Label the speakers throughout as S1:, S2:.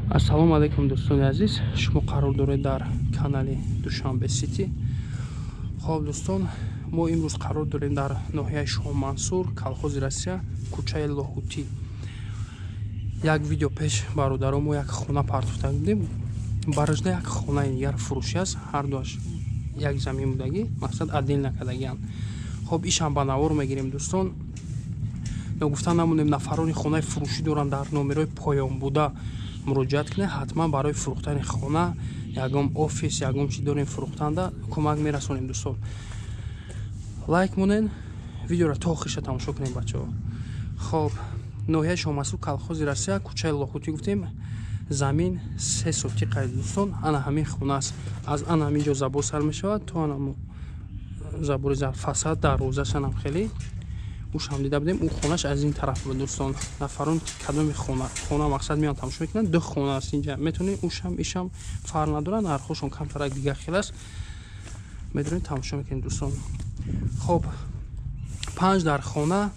S1: Ассалому алайкум, дӯстони азиз. Шумо қарор доред дар канали Душанбе Сити. Хоб, дӯстон, мо имрӯз қарор дорем дар ноҳияи Шоҳмансур, колхози Россия, кӯчаи Лоҳутӣ. Як видео пеш, бародаро, мо як хона партофта будем. Баражда як хонаи дигар фурӯшӣ аст, ҳар дуаш як замин будагӣ, мақсад отдельно кардагианд. Хоб, ишам ба навор мегирем, дӯстон. Ногуфта намонем, нафарони хонаи фурӯшӣ доранд, дар номерои поён буда муроҷиат кунед. Ҳатман барои фурӯхтани хона, ягон офис, ягон чи дорем фурӯхтанда, кӯмак мерасонем, дӯстон. Лайк монен, видеоро то охириша тамошо кунем, бачаҳо. Хоб, ноҳияи Шоҳмансур, колхози Россия, кӯчаи Лоҳутӣ гуфтем, замин 3 сотиқа, дӯстон. Ана ҳамин хона аст. Аз ана ҳамин ҷо забор сар мешавад то ана забори фасад, дарвозашанам хеле ушам дида будем. Ӯ хонаш аз ин тараф буд, дӯстон. Нафарон кадоми хона мақсад меоянд, тамошо мекунанд. Ду хона аст инҷа, метавонед ушам ишам, фарқ надорад, нархошон камтарак дигар хел аст. Медонед, тамошо мекунед, дӯстон. Хоб, 5 дар хона,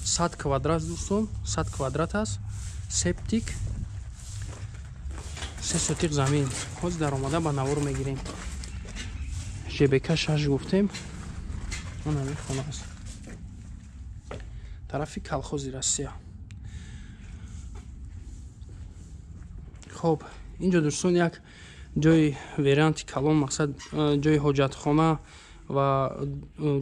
S1: 100 квадрат, дӯстон, 100 квадрат аст, септик, 3 сотиқ замин. Ҳозир даромада ба навор мегирем. ЖБК 6 гуфтем, он ҳамин хона аст, тарафи колхози Россия. Хоб, инҷо, дӯстон, як ҷои варианти калон, мақсад ҷои ҳоҷатхона ва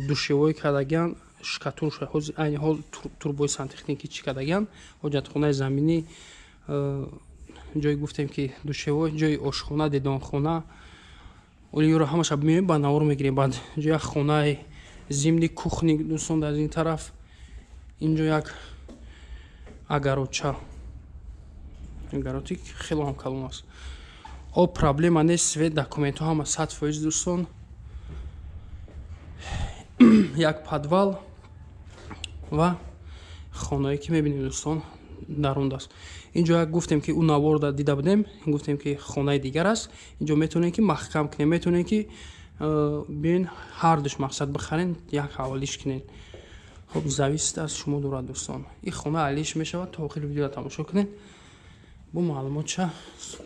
S1: душевой кардагиан, шкатурша ҳозир айни ҳол турбои сантехникӣ чӣ кардагиан, ҳоҷатхонаи заминӣ, ҷое гуфтем ки душевой, ҷои ошхона, дедонхона, олиёро ҳамаша меоем ба навор мегирем. Баъд ҷо як хонаи зимни кухни, дӯстон, аз ин тараф инҷо як агароча, агароти хело ҳам калон аст. Об проблема нест, свет, документҳо ҳама 100%, дӯстон. Як подвал ва хонае ки мебинем, дӯстон, дарунда аст. Инҷо як гуфтем ки ӯ наворда дида будем, гуфтем ки хонаи дигар аст. Инҷо метавонем ки маҳкам кунем, метавонем ки биён ҳардуш мақсад бихарен, як ҳаволиш кунем. Хоб, зависит аз шумо дорад, дӯстон. Ин хона алиш мешавад, то охири видеоро тамошо кунед. Бо маълумотша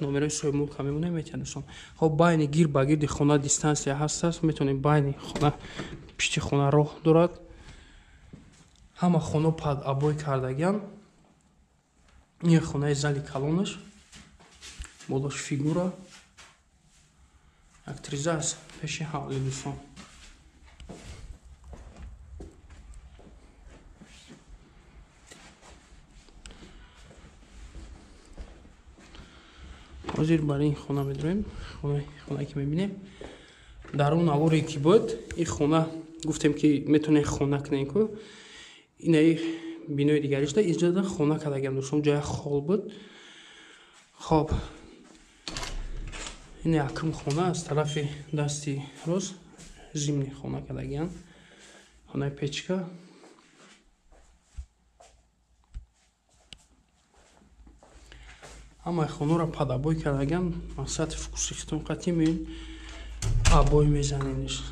S1: номерои соҳибмулка мемонем, метиҳад, дӯстон. Хоб, байни гир ба гирди хона дистанция ҳаст аст, метавонем байни хона, пишти хона роҳ дорад. Ҳама хона под обой кардагиан. Ин хонаи зали калонаш, болош фигура, як триза аст пеши ҳавли, дӯстон. Ҳозир бар ин хона медроем, хонае ки мебинем. Дар он наворе ки буд, ин хона гуфтем ки метавонем хона кунем ку. Инаи бинои дигаришда иҷода хона кардагиам, дӯстон, ҷоя хол буд. Хоб, ин якум хона аз тарафи дасти рост зимни хона кардагиам, хонаи печка. Ҳамаи хонаро под обой кардагиам, мақсад фукуси хитон қатъӣ меоем, обой мезанениш.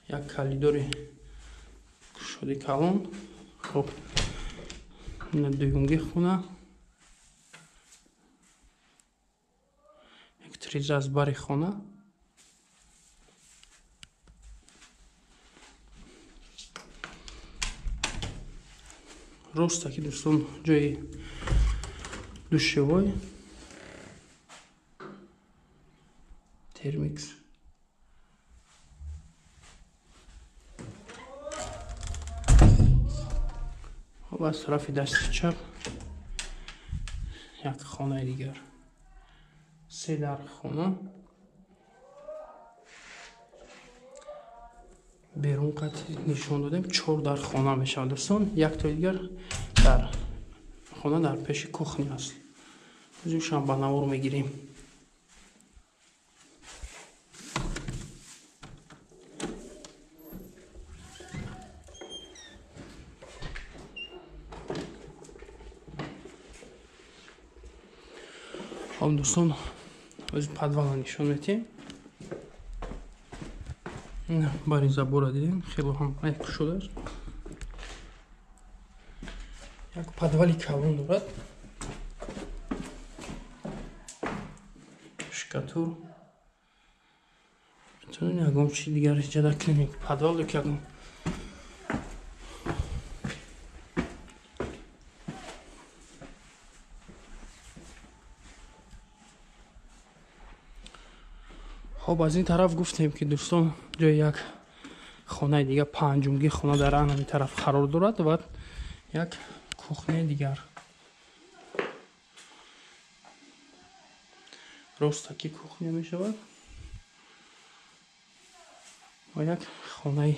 S1: Як калидори кушоди калон. Хоб, ина дуюмги хона, як триза аз бари хона. Роста ки, дӯстон, ҷои душевой, термикс. Хоб, аз тарафи дасти чап як хонаи дигар, 3 дар хона. Берун қат нишон додем, 4 дар хона мешавад, дӯстон. Яктои дигар дар хона дар пеши кухня аст. Ӯшам ба навор мегирем. Хоб, дӯстон, ҳозир подвалро нишон медиҳем. Бари забора дидем, хело ҳам кушода аст. Як подвали калон дорад. Шикатур. Метавонед ягон чи дигар иҷода кунед, подвал ё ягон. Хоб, аз ин тараф гуфтем, ки дӯстон, ҷои як хонаи дига, панҷумги хона дар ҳамин тараф қарор дорад ва як кухняи дигар. Ростаки кухня мешавад ва як хонаи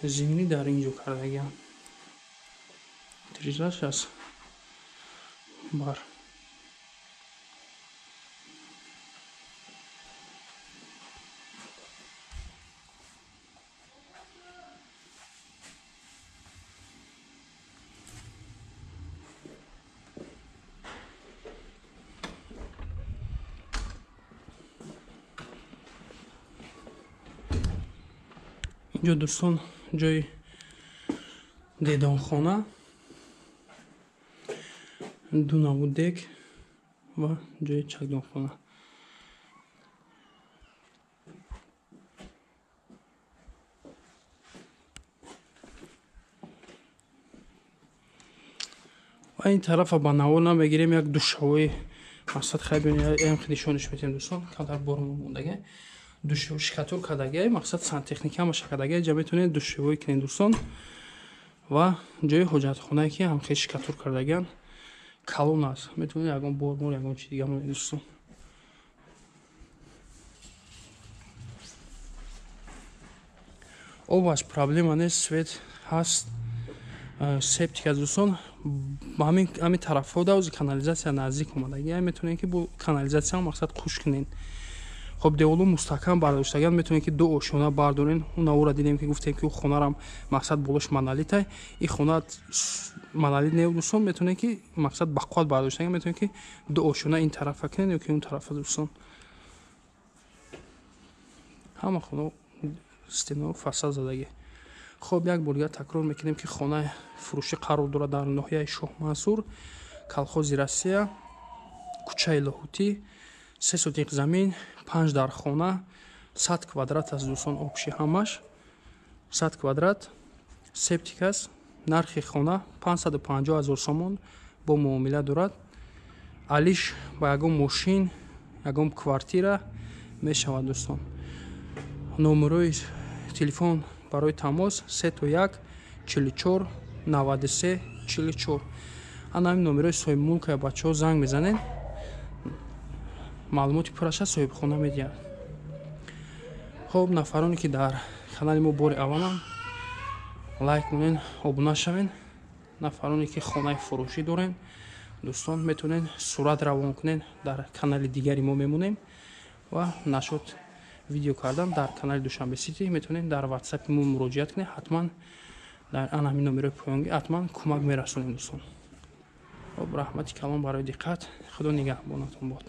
S1: зимнӣ дар ин ҷо кардагиам. Тирезаш аз бар. Инҷо, дӯстон, ҷои дедонхона, ду навъ дег ва ҷои чакдонхона. Ва ин тарафа ба навор намегирем, як душавои мақсад хайбем, нишониш метем, дӯстон, камтар бормон мондага. Шикатур кардагиай, мақсад сантехника ҳамаша кардагиай, ҷа метавонед душевой кунед, дӯстон. Ва ҷои ҳоҷатхонае, ки ҳамхел шикатур кардагиан, калон аст, метавонед ягон бормор, ягон чи дига монед, дӯстон. Обаш проблема нест, свет ҳаст, септик аст, дӯстон. Ҳамин тарафҳо давзи канализатсия наздик омадагиай, метавонед, ки бо канализатсия мақсад қуш кунед. Хоб, деволу мустаҳкам бардоштагиан, метавонед, ки ду ошёна бардорен. Он навора дидем, ки гуфтем, ки хонарам мақсад болош монолитай, ин хона монолит не, дӯстон, метавонед, ки мақсад бақувват бардоштагиан, метавонед, ки ду ошёна ин тарафа кунед ё ки он тарафа, дӯстон. Ҳама хона стенао фасад задагӣ. Хоб, як бор дигар такрор мекунем, ки хонаи фурӯшӣ қарор дорад дар ноҳияи Шоҳмансур, колхози Россия, кӯчаи Лоҳутӣ, 3 сотиқ замин, 5 дар хона, 100 квадрат аст, дӯстон, обши ҳамаш 100 квадрат, септик аст. Нархи хона 550 ҳазор сомон бо муомила дорад. Алиш ба ягон мошин, ягон квартира мешавад, дӯстон. Номерои телефон барои тамос 3 1 44 93 44. Ана ҳамин номерои соҳибмулка, бачаҳо, занг мезанед, маълумоти пурраша соҳибхона медиҳад. Хоб, нафароне, ки дар канали мо бори аввалам, лайк монед, обуна шавед. Нафароне, ки хонаи фурӯшӣ дорем, дӯстон, метавонед сурат равон кунед, дар канали дигари мо мемонем ва нашод видео кардан дар канали Душанбе Сити метавонед дар ватсапи мо муроҷиат кунед, ҳатман дар ана ҳамин номерои поёнгӣ ҳатман кӯмак мерасонем, дӯстон. Хоб, раҳмати калон барои диққат, Худо нигаҳбонатон бод.